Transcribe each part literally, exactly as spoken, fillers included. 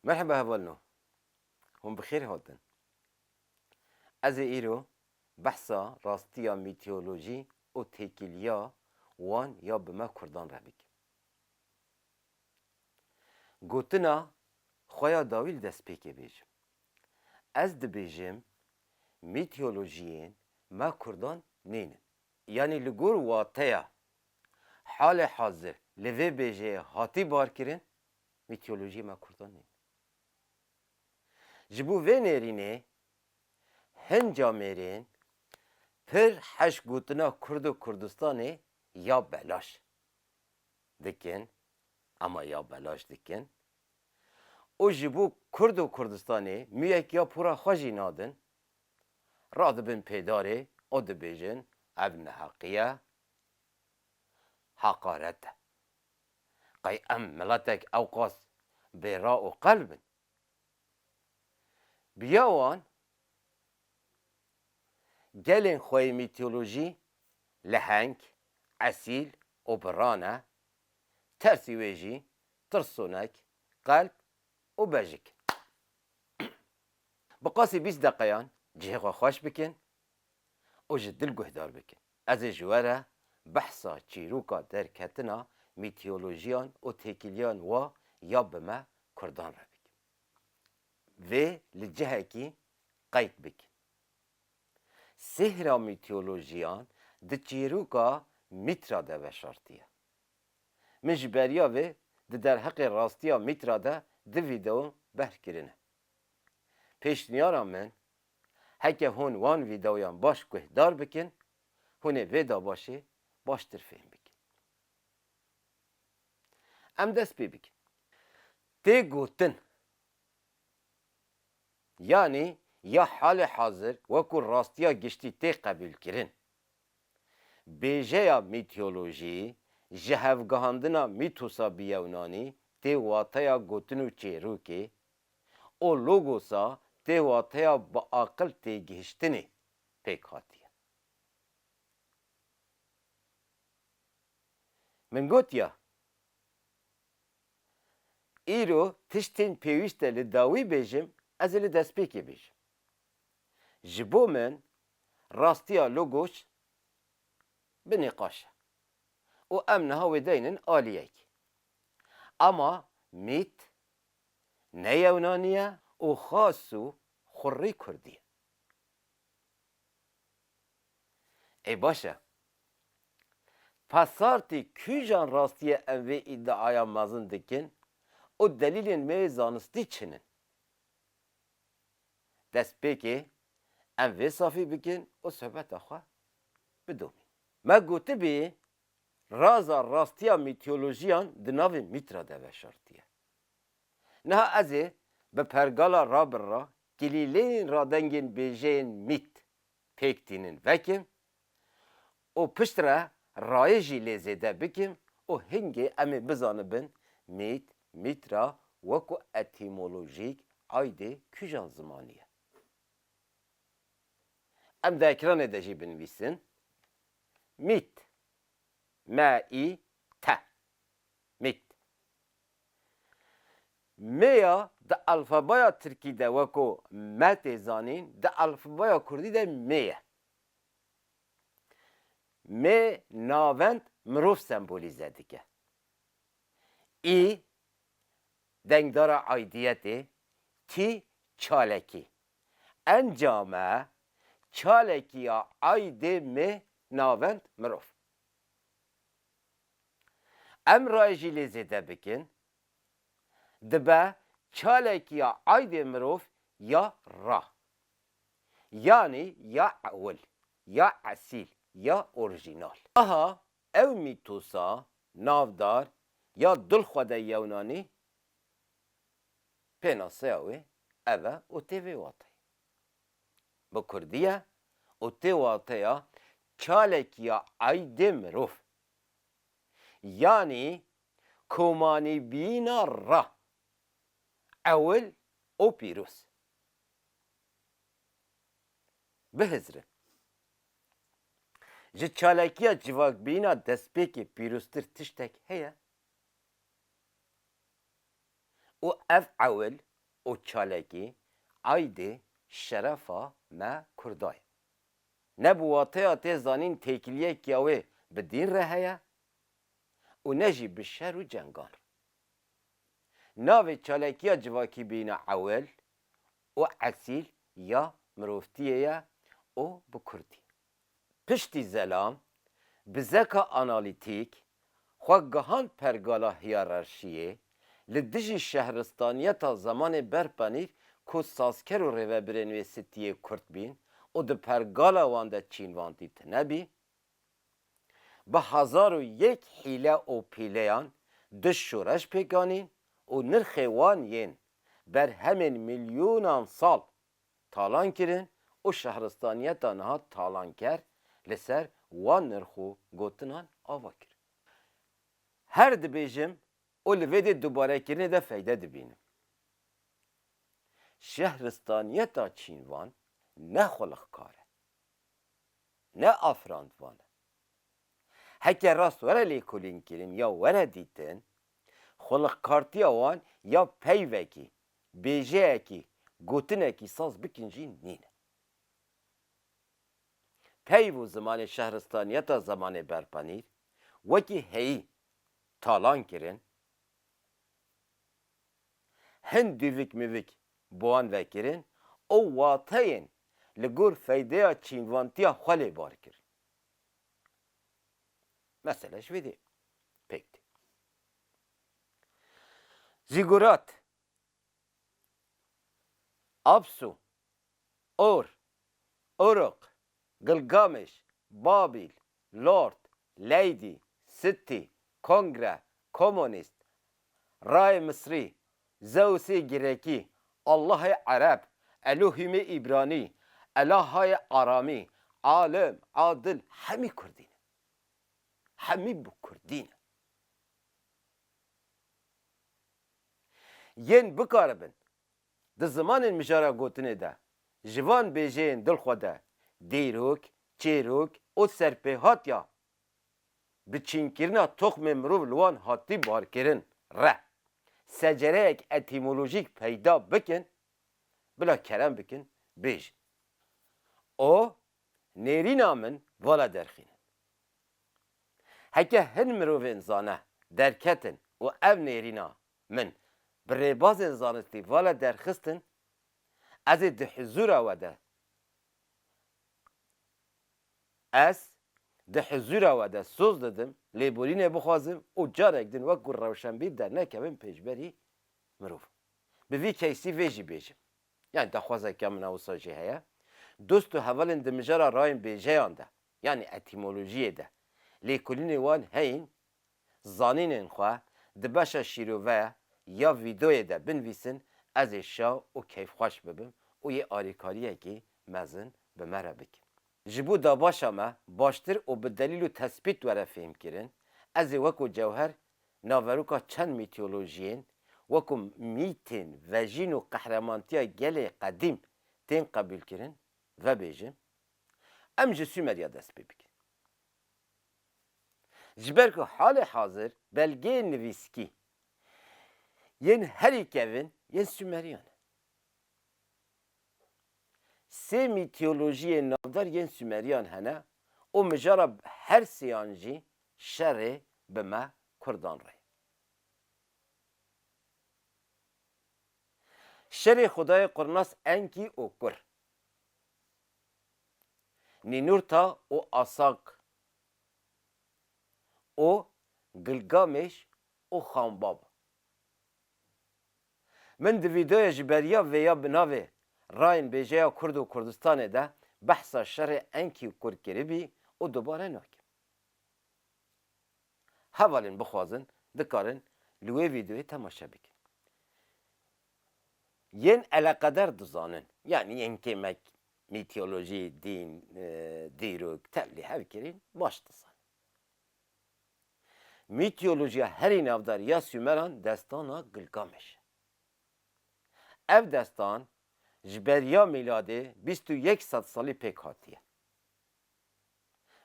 Merheba hevalno. Hûn bi xêr hatin. Ez ê îro behsa rastiya mîtolojî û têkiliya wan ya bi me kurdan re bikim. Gotina xwe ya dawî li destpêkê bêjim. Ez dibêjim, mîtolojiyên me kurdan nînin. Yanî li gor wateya halê hazir li vê bêjeyê hatî barkirin, mîtolojiyê me kurdan nînin. Ji bo vê nêrînê hin camêrên pir heş gotina Kurd û Kurdistanê ya belaş dikin, ama ya belaş dikin û ji bo Kurd û Kurdistanê mûyek ya pûra xwe jî nadin, radibin pêdarê û dibêjin, ev neheqî ye, heqaret e. Qey em miletek ewqas bêra û qelb in? Bi ya wan gelên xwe yê mîtolojî leheng, esîl û biran e, tersî wê jî tirsonek, qelb û bejik in. Bi qasî bîst deqeyan cihê xwe xweş bikin û ji dil guhdar bikin. Ez ê ji we re behsa çîroka derketina mîtolojiyan û têkiliyan wa ya bi me kurdan re bikim. Vê li cihekî qeyd bikin. Sihra mîtolojiyan di çîroka Mîtra de veşartiye. Min ji beriya vê di derheqê rastiya Mîtra de du vîdeo behr kirine. Pêşniyara min, heke hûn wan vîdeoyan baş guhdar bikin, hûn ê vê dabaşê baştir fêm bikin. Em dest pê bikin. Tê gotin, yanî ya halê hazir wekû rastiya giştî tê qebûlkirin. Bêjeya mîtolojî ji hevgihandina mîtosa bi yewnanî tê wateya gotin û çêrokê û logosa tê wateya bi aqil têgihiştinê pêk hatiye. Min gotiya, îro tiştên pêwîst e li dawî bêjim, ez ê li destpêkê bêjim. Ji bo min rastiya logos bi nîqaş e û em niha wê deynin aliyekî. Ama mît ne yewnanî ye û xas û xurrî kurdî ye. Ê baş e. Pasartî kîjan rastiyê em vê îdiaya mezin dikin û delîlên me yê zanistî çi nin? Destpêkê em vê safî bikin û sohbeta xwe bidomînin. Me gotibî, raza rastiya mîtolojiyan di navê Mîtra de veşartiye. Niha ez ê bi pergala rabirra kilîleyên radengên bêjeyên mît pêk tînin vekim û piştre rayê jî lê zêde bikim û hingê em ê bizanibin mît, mîtra wekû etîmolojîk aydê kîjan zimanî ye. Em di ekranê de jî binivîsin. Mît. M-î-t. Mît. Mê ya di alfabaya tirkî de weko me tê zanîn, di alfabaya kurdî de mê ye. Mê navend mirov sembolîze dike. Î dengdara aydiyetê, tî çalekî. Encame çalekiya aydê mê navend mirov. Em rayê jî lê zêde bikin, dibe çalekiya aydê mirov ya ra. Yanî ya ewil, ya esîl, ya orîjînal. Aha ew mîtosa navdar ya dilxwedê yewnanî pênaseya wê ev e û tê vê wateyê. Bi kurdî ye û tê wateya çalekiya aydê mirov. Yanî komanîbîna ra, ewil û pîroz. Bihizirin. Ji çalekiya civakbîna destpêkê pîroztir tiştek heye? Û ev ewil û çalakî aydê şerefa me Kurda ye. Ne bi wateya tê zanîn têkiliyek ya wê bi dîn re heye û ne jî bi şer û cengan re. Navê çalakiya civakî bîne ewil û esîl ya mirovtiyê ye û bi kurdî. Piştî zelam, bi zeka analîtîk, xwe gihand pergala hiyerarşiyê, li dijî şehristaniyeta zemanê berpanîr ku sazker û rêvebirên wê sitiyê kurd bîn û di pergala wan de çînvantî tune bî, bi hezar û yek hîle û pîleyan du şoreş pêk anîn û nirxê wan yên berhemên milyonan sal talan kirin û şehristaniyeta niha talanker li ser wan nirx û gotinan ava kir. Her dibêjim û li vê dê dubarekirinê de feyde dibînim. Şehristaniyeta çînvan ne xulixkar e, ne afirandvan e. Heke rast were lêkolînkirin ya were dîtin, xulixkartiya wan ya peyvekî, bêjeyekî, gotinekî saz bikin jî nîne. Peyv û zimanê şehristaniyeta zemanê berpanîr wekî heyî talan kirin, hin dûvik mivik bi wan ve kirin û wateyên li gor feydeya çînvantiya xwe lê bar kirin. Mesele ji vê dê pêk tê. Zîgurat, Apsu, Ur, Uruk, Gilgameş, Babîl, Lord, Leydi, Sittî, Kongre, Komunîst, Rayê Misrî, Zeusê Girekî, Allahê Ereb, Elohîmê Îbranî, Elahayê Aramî, Alim, Adil, hemî Kurdî ne. Hemî bi Kurdî ne. Yên bikaribin di zimanên mijara gotinê de ji van bêjeyên dilxwe de dîrok, çêrok û serpêhatiya bi çînkirina toxmê mirov li wan hatî barkirin re secereyek etîmolojîk peyda bikin, bila kerem bikin bêjin. O nêrîna min vala derxînin. Heke hin mirovên zane derketin û ev nêrîna min bi rêbazên zanistî vala derxistin, ez ê di huzûra we de, ez di huzûra we de soz didim, lêborînê bixwazim û carek din wek ku rewşenbîr dernekevim pêşberî mirov. Bi vî keysî vê jî bêjim. Yani daxwazeke min a wisa jî heye. Dost û hevalên di mijara rayên bêjeyan de, yani etîmolojiyê de, lêkolînê wan heyîn, zanînên xwe di beşa şîrove ya vîdeoyê de binivîsin, ez ê şa û keyfxweş bibim û yê alîkariyekî mezin bi me re bikin. Ji bo dabaşa me baştir û bi delîl û tespît were fêhmkirin, ez ê weko cewher naveroka çend mîtolojiyên, weko mîtên vejîn û qehremantiya gelê qedîm tên qebûlkirin, vebêjim, em ji Sumeriya dest pê bikin. Ji ber ku halê hazir belgeyên nivîskî yên herî kevin yên Sumeriyan e. Sê mîtolojiyên navdar yên Sumeriyan hene û mijara her sêyan jî şerê bi me Kurdan re ye. Şerê xwedayê qurnas Enkî û Kur, Nînurta û Asak û Gilgamêş û Xanbab. Min di vîdeoya ji beriya vêya bi navê Rayên Bêjeya Kurd û Kurdistanê de behsa şerê Enkî û Kur kiribî û dubare nakim. Hevalên bixwazin, dikarin li wê vîdeoyê temaşe bikin. Yên eleqeder dizanin, yanî yên kêmek mîtolojî, dîn, e, dîrok, tevlî hev kirîn, baş dizanin. Mîtolojiya herî navdar ya Sumeran destana Gilgameş e. Ev destan ji beriya mîladê bîst û yek sed salî pêk hatiye.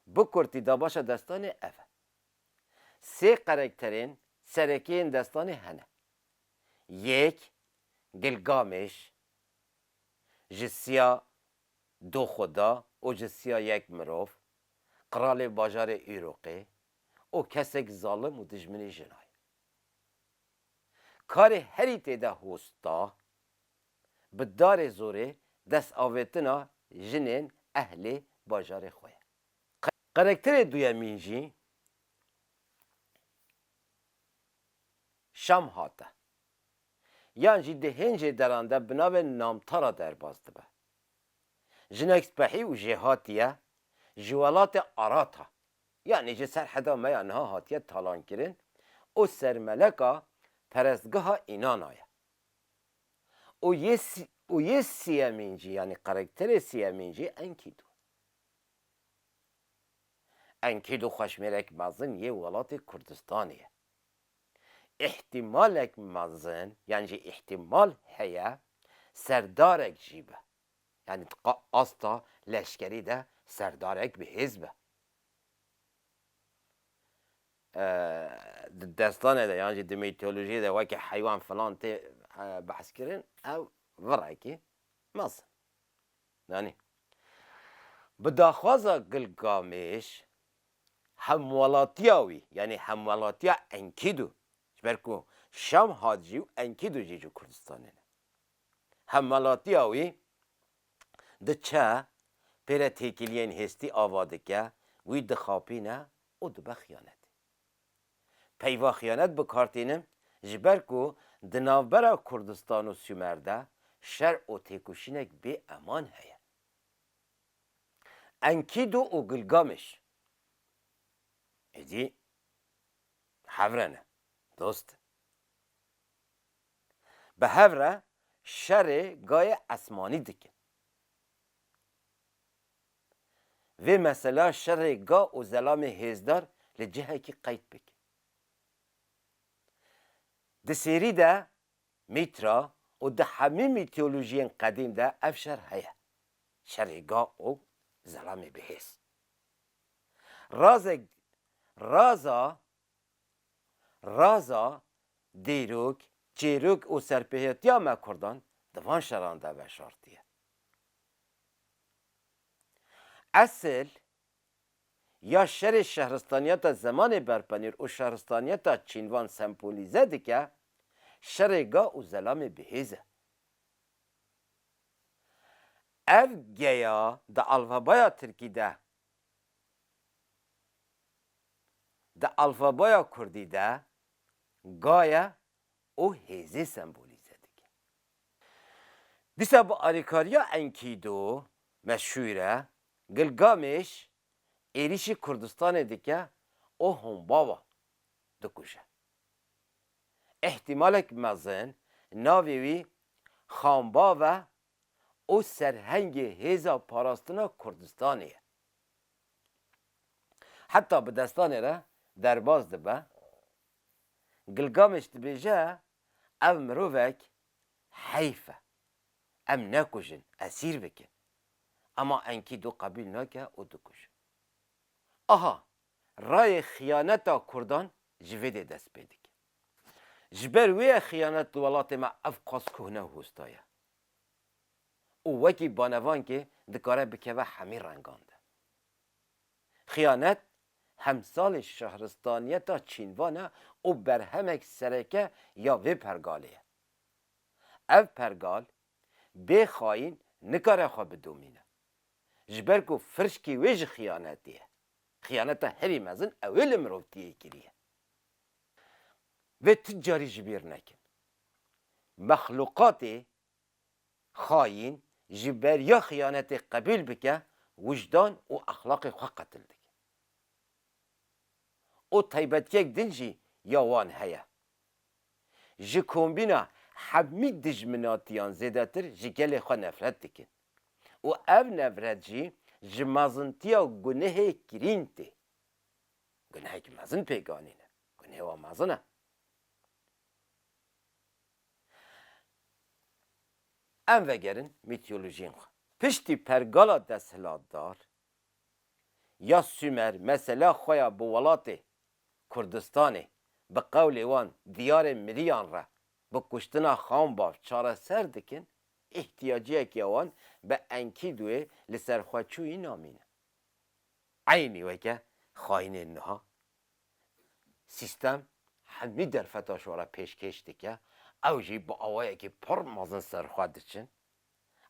Bi kurtî dabaşa destanê ev e. Sê karakterên serekê yên destanê hene. Yek, Gilgamêş ji siya du xuda û ji siya yek mirov, qiralê bajarê Îroqê û kesek zalim û dijminê jina ye. Karê herî tê de hosta, bi darê zorê dest avêtina jinên ehlê bajarê xwe ye. Qe-, karakterê duyemîn jî Şam hate. Yan jî di hêncê deran de bi navê Namtara derbas dibe. Jinek spehî û jêhatî ye, ji welatê Arata, yanî ji serheda me ya niha hatiye talankirin û sermeleka perestgeha Înana ye. Û yê sî-, û yê siyemîn jî, yanî karakterê siyemîn jî Enkîdo. Enkîdo xweşmêrek mezin yê welatê Kurdistanê ye. Îhtimalek mezin, yan jî îhtimal heye, serdarek jî be. Yanî di qa-, asta leşkerî de serdarek bi hêz be. E, di destanê de yan jî di mîtolojiyê de weke heywan filan tê, e, behs kirin, ew virekî mezin. Yanî, bi daxwaza Gilgamêş, hemwelatiya wî, yanî hemwelatiya Enkîdû, ji ber ku Şam hat jî û Enkîdû jî ji Kurdistanê ne. Hemwelatiya wî diçe pêre têkiliyên hêstî ava dike, wî dixapîne û dibe xiyanetê. Peyva xiyanet bi kar tînim, ji ber ku di navbera Kurdistan û Sûmer de şer û têkoşînek bê eman heye. Enkîdo û Gilgamêş êdî hev re ne, dost. Bi hev re şerê gayê esmanî dikin. Vê mesela şerê ga û zelamê hêzdar li cihekî qeyd bikin. Di sêrî de Mîtra û di hemî mîtolojiyên qedîm de ev şer heye. Şerê ga û zelamê bihêz. Razek, raza, raza dîrok, çîrok û serpêhatiya me Kurdan di van şeran de veşartiye. Esil ya şerê şehristaniyeta zemanê berpenîr û şehristaniyeta çînvan sembolîze dike, şerê ga û zelamê bihêz e. Ev geya di alfabaya tirkî de, di alfabaya kurdî de ga ye û hêzê sembolîze dike. Dîsa bi alîkariya Enkîdo meşhûr e, Gilgamêş êrîşî Kurdistanê dike û Honbava dikuje. Îhtimalek mezin navê wî Xanbav e û serhengê hêza parastina Kurdistanê ye. Heta bi destanê re derbas dibe. Gilgamêş dibêje, ev mirovek heyf e. Em nekujin, esîr bikin. Ema Enkîdo qebîl nake û dikuje. Aha, rayê xiyaneta Kurdan ji vê dê dest pê dike. Ji ber wê ye xiyanet li welatê me ev qas kuhne û hosta ye. Û wekî banevankê dikare bikeve hemî rengan de. Xiyanet hemsalê şehristaniyeta çînvan e û berhemek sereke ya vê pergalê ye. Ev pergal bê xayîn nikare xwe bidomîne. Ji ber ku firşkê wê ji xiyanetê ye. Xiyaneta herî mezin ew ê li mirovtiyê kiriye. Vê tu carî ji bîr nekin. Mexlûqatê xayîn ji beriya xiyanetê qebîl bike, wijdan û exlaqê xwe qetil dike. Û taybetiyek din jî ya wan heye. Ji kombîna hemî dijminatiyan zêdetir ji gelê xwe nefret dikin. Û ev nefret jî ji mezintiya gunehê kirîn tê. Gunehekî mezin pêk anîne. Gunehê wan mezin e. Em vegerin mîtolojiyên xwe. Piştî pergala desthilatdar ya Sûmer mesela xwe ya bi welatê Kurdistanê, bi qewlê wan diyarê miriyan re bi kuştina Xanbav çareser dikin, îhtiyaciyeke wan bi Enkîduyê li ser xwe çûyî namîne. Eynî weke xayînên niha sîstem hemî derfeta şora pêşkêş dike, ew jî bi awayekî pir mezin ser xwe diçin,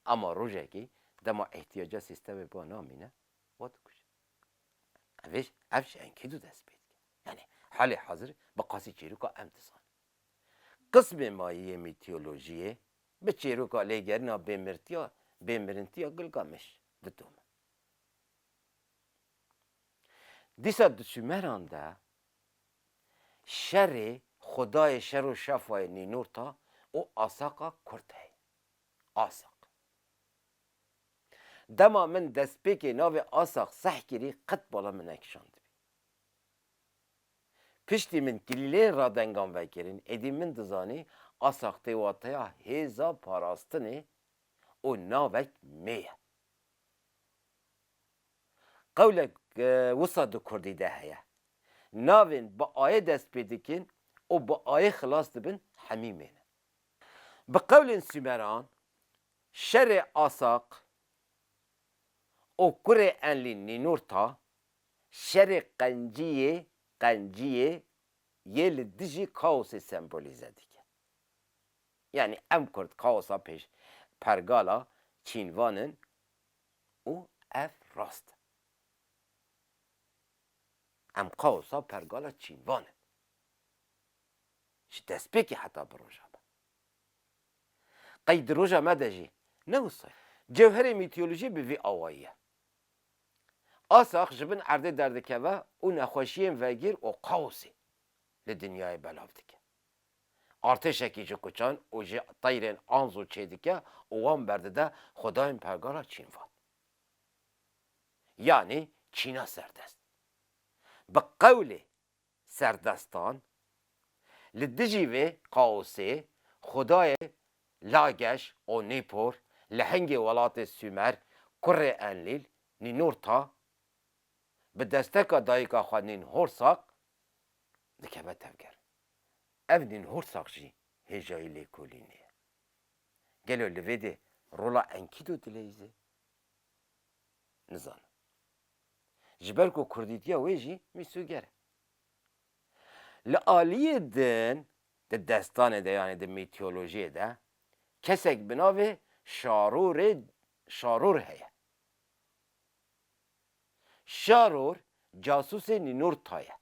ema rojekî dema îhtiyaca sîstemê bi wan namîne, wan dikuje. Ev, ev ji Enkîdu dest pê dike. Yanî halê hazir bi qasî çîroka em dizanin. Qismê mayî yê mîtolojiyê bi çîroka lêgerîna bêmirtiya, bêmirintiya Gilgameş didome. Dîsa di Sumeran de şerê xwedayê şer û şefayê Nînorta û Asaka Kurd heye. Asak. Dema min destpêkê navê Asak seh kirî, qet bala min nekişandibî. Piştî min kilîleyên radengan vekirin, êdî min dizanî Asak tê wateya hêza parastinê û navek mê ye. Qewlek, e, wisa di kurdî de heye. Navên bi ayê dest pê dikin û bi ayê xilas dibin, hemî mê ne. Bi qewlên Sumeran, şerê Asaq û kurê Enlîl Nînurta, şerê qenciyê, qenciyê yê li dijî kaosê sembolîze dike. Yanî em kurd kaosa pêş pergala çînvan in û ev rast e. Em kaosa pergala çînvan in. Ji destpêkê heta bi roja me. Qey di roja me de jî ne wisa ye. Cewherê mîtolojî bi vî awayî ye. Asax ji bin erdê derdikeve û nexweşiyên vegîr û kaosê li dinyayê belav dike. Artêşekî ji kuçan û ji teyrên Anzo çêdike û wan berdide xwedayên pergala çînvan. Yanî çîna serdest. Bi qewlê serdestan, li dijî vê kaosê xwedayê Lageş û Nîpor, lehengê welatê Sumer, kurê Enlîl, Nînurta, bi desteka dayika xwe Nînhorsak dikeve tevger. Ev Nînhorsak jî hêjayî lêkolînê ye. Gelo li vê dê rola Enkîdo dileyîze? Nizanim. Ji ber ku kurdîtiya wê jî mîsoger e. Li aliyê din, di destanê de, yanî di mîtolojiyê de, kesek bi navê Şarorê, Şaror heye. Şaror casûsê Nînurta ye.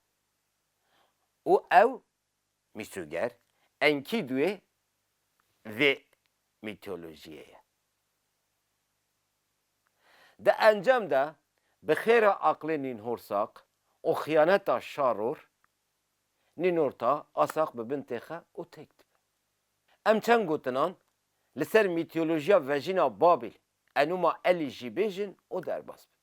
Û ew mîsoger, Enkîduyê vê mîtolojiyê ye. Di encam de bi xêra aqlê Nînhorsak û xiyaneta Şaror, Nînorta Asak bi bin têxe û têk dibe. Em çend gotinan li ser mîtolojiya vejîna Babîl, Enûma Elîş jî bêjin û derbas bin.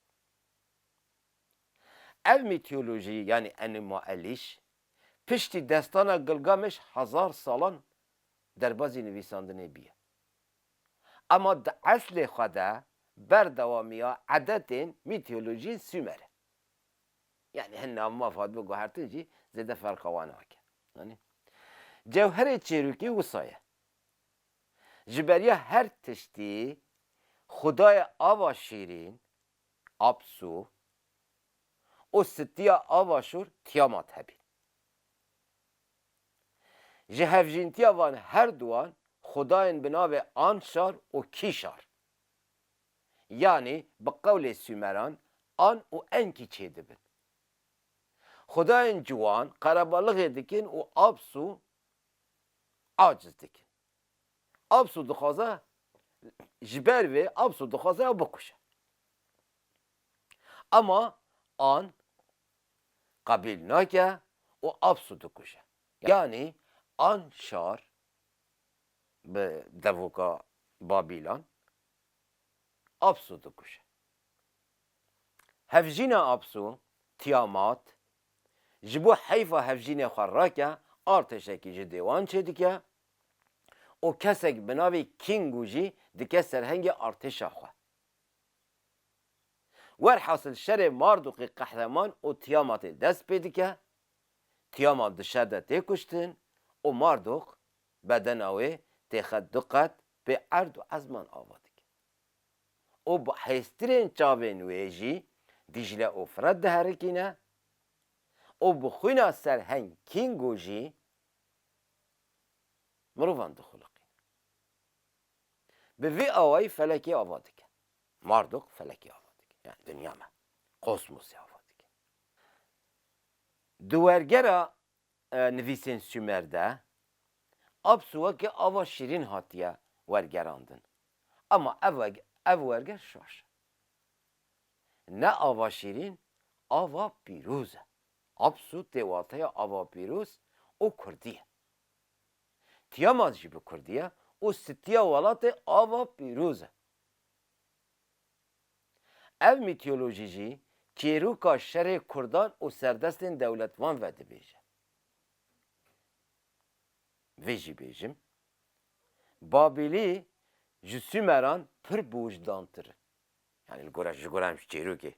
Ev mîtolojî, yanî Enûma Elîş, piştî destana Gilgameş hezar salan derbazî nivîsandinê bûye. Ema di eslê xwe de berdewamiya edetên mîtolojiyên Sumer e. Yanî hin navmaf hatibû guhertin jî zêde ferqa wan nake. Yanî cewherê çêrokî wisa ye. Ji beriya her tiştî xwedayê ava şîrîn, Apsu, û sitiya ava şûr, Tiamat, hebî. Ji hevjîntiya van her duwan xwedayên bi navê Anşar û Kîşar, yanî bi qewlê Sumeran An û Enkî çêdibin. Xwedayên ciwan qerebalixê dikin û Apsu aciz dikin. Apsu dixwaze, ji ber vê Apsu dixwaze ew bikuje. Ema An qebîl nake û Apsu dikuje. Yanî Anşar bi devoka Babîlan Apsu dikuje. Hevjîna Apsu, Tiamat, ji bo heyfa hevjînê xwe rake, artêşekî ji dêwan çêdike û kesek bi navê Kîngu jî dike serhengê artêşa xwe. Werhasil şerê Mardûqê qehreman û Tiamatê dest pê dike, Tiamat di şer de tê kuştin û Mardûq bedena wê têxe du qet pê erd û ezman ava dike. Û bi hêstirên çavên wê jî Dîcle û Firet diherikîne û bi xwîna Serheng Kîngo jî mirovan dixuliqîne. Bi vî awayî felekê ava dike. Mardok felekê ava dike. Yani dinya me. Kosmosê ava dike. Di wergera, e, nivîsên Sumer de Apsu weke ava şîrîn hatiye wergerandin. Ama ev, ev werger şaş e. Ne ava şîrîn, ava pîroz e. Apsu tê wateya ava pîroz û kurdî ye. Tiamat jî bi kurdî ye û sitiya welatê ava pîroz e. Ev mîtolojî jî çêroka şerê kurdan û serdestên dewletvan vedibêje. Vê jî bêjim, Babîlî ji Sumeran pir biwijdantir in. Yani li gora, ji gora em ji çêrokê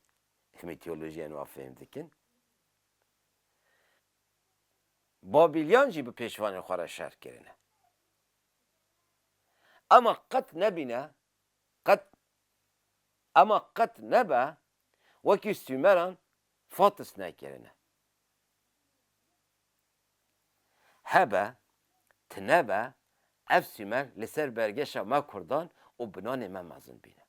mîtolojiyên wa fêm dikin. Babîliyan jî bi pêşvanên xwe re şer kirine. Ema qet nebîne, qet, ema qet nebe wekî Sumeran Fatis nekirine. Hebe, tinebe, ev Sumer li ser bergeşa me kurdan û binanê me mezin bîne.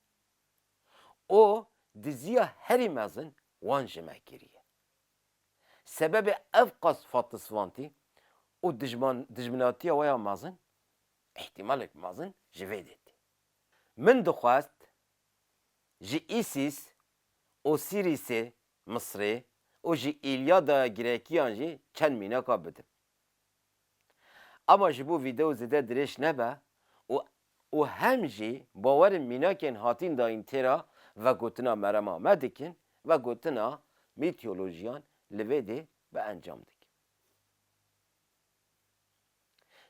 Û diziya herî mezin wan ji me kiriye. Sebebê ev qas fatisvantî û dijman-, dijminatiya we ya mezin, îhtîmalek mezin ji vê dê tê. Min dixwest ji Îsîs, Osîrîsê Misrê û ji Îlyada Girekiyan jî çend mînaka bidim. Ama ji bo vîdeo zêde dirêj nebe û, û hem jî bawerim mînakên hatîn dayîn têra vegotina merema me dikin, vegotina mîtolojiyan li vê dê bi encam dikin.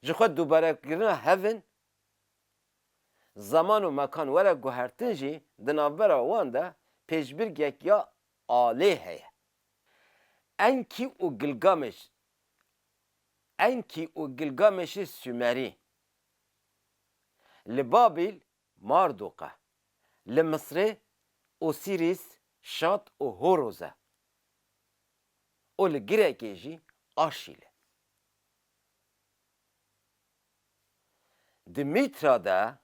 Ji xwe dubarekirina hevin, zaman û mekan were guhertin jî di navbera wan de pêşbirgek ya alê heye. Enkî û Gilgameş, Enkî û Gilgamêşê Sumerî. Li Babîl Mardok e. Li Misrê Osîrîs, Şat û Horoz e. Û li Girekê jî Aşîl e. Di Mîtra de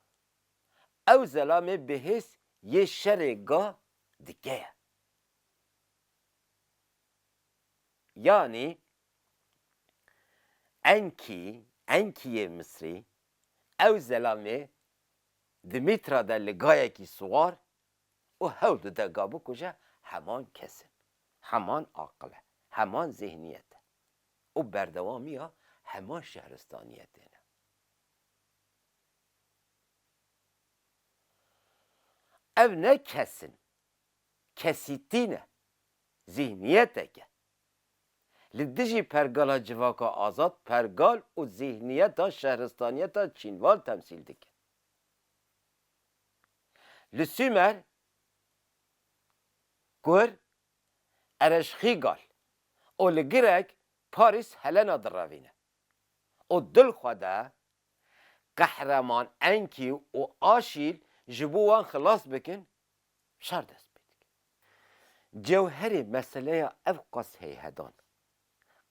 ew zelamê bihêz yê şerê ga dike ye. Yanî Enkî, Enkîyê Misrî, ew zelamê di Mîtra de li gayekî siwar û hewl dide ga bikuje heman kes in. Heman aqil e, heman zêhniyet e. Û berdewamiya heman şehristaniyetê ne. Ev ne kes in. Kesîtî ne. Zîhniyetek e. Li dijî pergala civaka azad, pergal û zîhniyeta şehristaniyeta çînvan temsîl dike. Li Sumer, Kur, Ereşxîgal û li Girek, Parîs Helena direvîne. Û dil xwe de qehreman Enkî û Aşîl ji bo wan xilas bikin, şer dest pê dike. Cewherê meseleya ev qas heyhedan,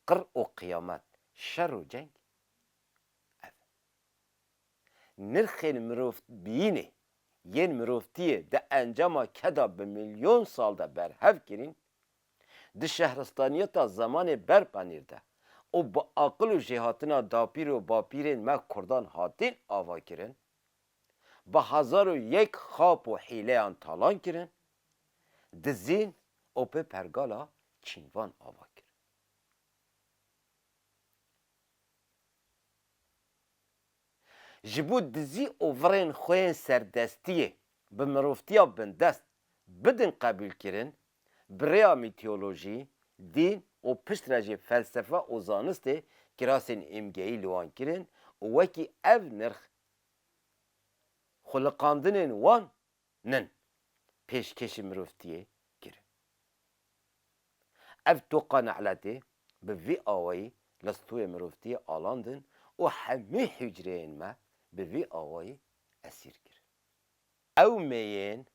qir û qiyamet, şer û ceng ev e. Nirxên mirovbiyînê yên mirovtiyê di encama keda bi milyon sal de berhev kirîn, di şehristaniyeta zemanê berpanîr de û bi aqil û jêhatina dapîr û bapîrên me kurdan hatin avakirin, bi hezar û yek xap û hîleyan talan kirin, dizîn û bi pergala çînvan ava kirin. Ji bo dizî û virên xwe yên serdestiyê bi mirovtiya bindest bidin qebûlkirin, bi rêya mîteolojî, dîn û piştre jî felsefe û zanistê kirasên îmgeyî li wan kirin û wekî ev nirx xuliqandinên wan nin pêşkêşî mirovtiyê kirin. Ev toqa ne'letê bi vî awayî li stûyê mirovtiyê alandin û hemî hucreyên me bi vî awayî esîr kir. Ew mêyên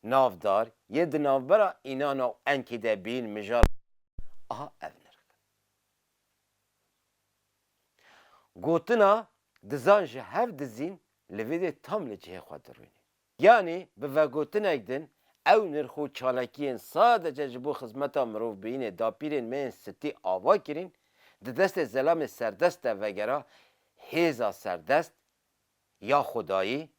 navdar yê di navbera Înana û Enkê de bîn mijara aha ev nirx. Gotina dizan ji hev dizîn li vê de tam li cihê xwe dirûnê. Yanî bi vegotinek din ew nirx û çalakiyên sadece ji bo xizmeta mirovbûyînê dapîrên me yên sitî ava kirîn, di destê zelamê serdest de vegera hêza serdest ya xwedayî,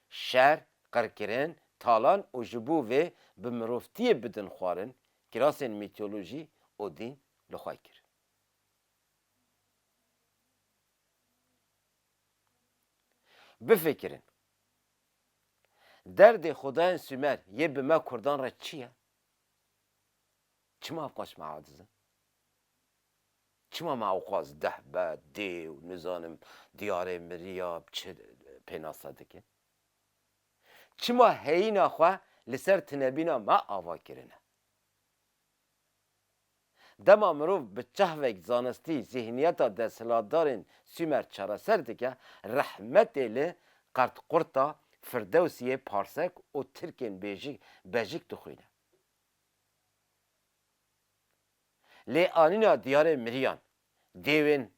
şer, qirkirin, talan û ji bo vê bi mirovtiyê bidin xwarin, kirasên mîtolojî û dîn li xwe kir. Bifikirin, derdê xwedayên Sumer yê bi me Kurdan re çi ye? Çima ev qas me aciz in? Çima me ewqas dehbet, dêw, nizanim, diyarê miriya çi pênase dikin? Çima heyîna xwe li ser tinebîna me ava kirine? Dema mirov bi çehvek zanistî zîhniyeta desthilatdarên Sumer çareser dike, rehmetê li qertqurta Firdewsiyê parsek û tirkên bêjik, bejik dixwîne. Lê anîna diyarê miriyan, dêwên,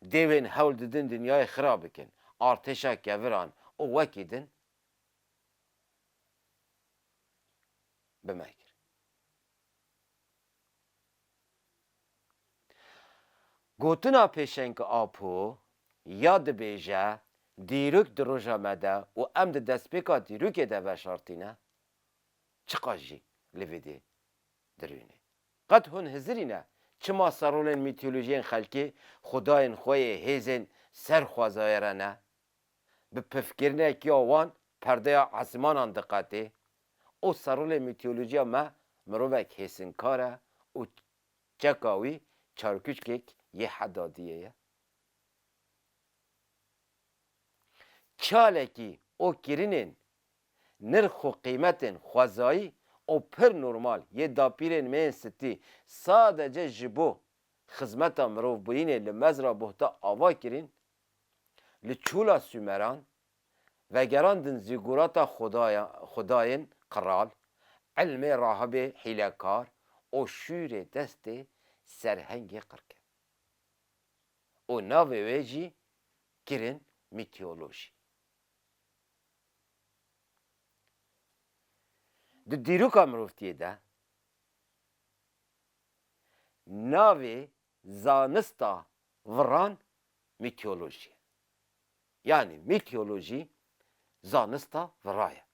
dêwên hewl didin dinyayê xira bikin, artêşa keviran û wekî din bi me kir. Gotina Pêşeng Apo ya dibêje, dîrok di roja me de û em di destpêka dîrokê de veşartîne, çiqas jî li vê dê dirûnê. Qet hûn hizirî ne çima serolên mîtolojiyên xelkê xwedayên xwe yê hêzên ser xwezayê re ne? Bi pifkirinekî ya wan perdeya esmanan diqetê û serolê mîtolojiya me mirovek hêsinkar e û çeka wî çarkûçkek yê hedadiyê ye. Çalekî û kirinên nirx û qîmetên xwezayî û pir normal yê dapîrên me yên sitî sadece ji bo xizmeta mirovbûyînê li mezra buhta ava kirîn, li çûla Sumeran, vegerandin zîgurata xwedaya-, xwedayên qral, ilmê rahibê hîlekar û şûrê destê serhengê qirke. Û navê wê jî kirin mîtolojî. Di dîroka mirovtiyê de navê zanista viran mîtolojî ye. Yanî mîtolojî zanista vira ye.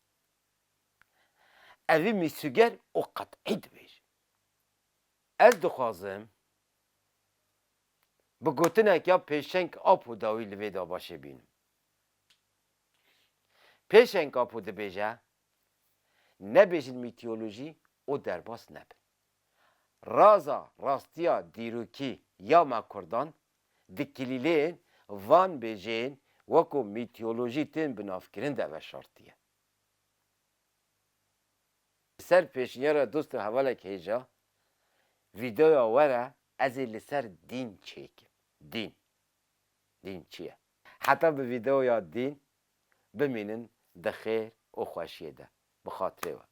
Evî mîsoger û qet'î dibêjim. Ez dixwazim bi gotinek ya Pêşeng Apo dawî li vê dabaşê bînim. Pêşeng Apo dibêje, nebêjin mîtolojî û derbas nebin. Raza rastiya dîrokî ya me Kurdan di kilîleyên van bêjeyên weko mîtolojî tên binavkirin de veşartiye. Li ser pêşniyara dost û hevalek hêja, vîdeoya we re ez ê li ser dîn çêkim. Dîn. Dîn çi ye? Heta bi vîdeoya dîn bimînin di xêr û xweşiyê de. Bi xatirê we.